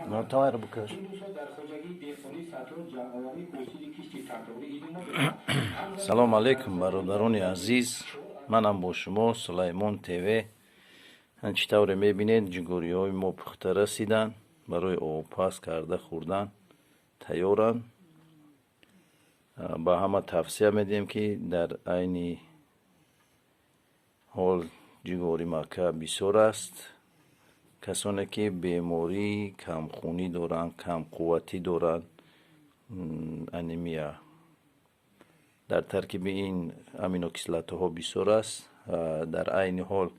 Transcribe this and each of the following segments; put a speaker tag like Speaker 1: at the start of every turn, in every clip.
Speaker 1: Тавайро бикаш. Салом алейкум, бародарони азиз, манам бо шумо Сулаймон ТВ. Чӣ тавре мебинед, ҷугориҳои мо пухта расиданд, барои обпаз карда хӯрдан тайёранд. Ба ҳама тавсия медиҳем, ки дар айни ҳол ҷугори мака бисёр аст. Касоне ки бемории камхунӣ доранд, камқувватӣ доранд, анемия, дар таркиби ин аминокислотаҳо бисёр аст. Дар айни ҳол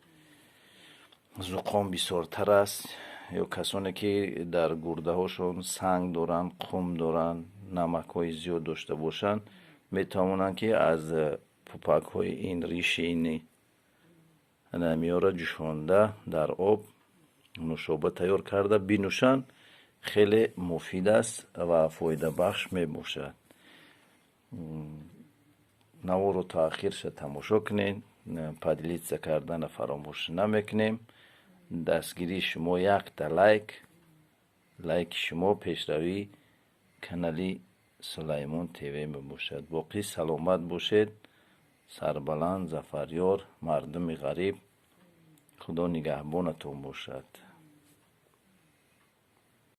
Speaker 1: зуқом бисёртар аст ё касоне ки дар гурдаҳошон санг доранд, қум доранд, намакҳои зиёд дошта бошанд, метавонанд, ки аз пупакҳои ин, риши ини анамиёро ҷӯшонда, дар об нӯшоба тайёр карда бинӯшанд. Хеле муфид аст ва фоидабахш мебошад. Наворо то ахирша тамошо кунед, поделиться кардана фаромӯш намекунем. Дастгирии шумо якта лайк, лайки шумо пешравии канали Сулаймон ТВ мебошад. Боқӣ саломат бошед, сарбаланд, зафарёр, мардуми ғариб, Худо нигаҳбонатон бошад.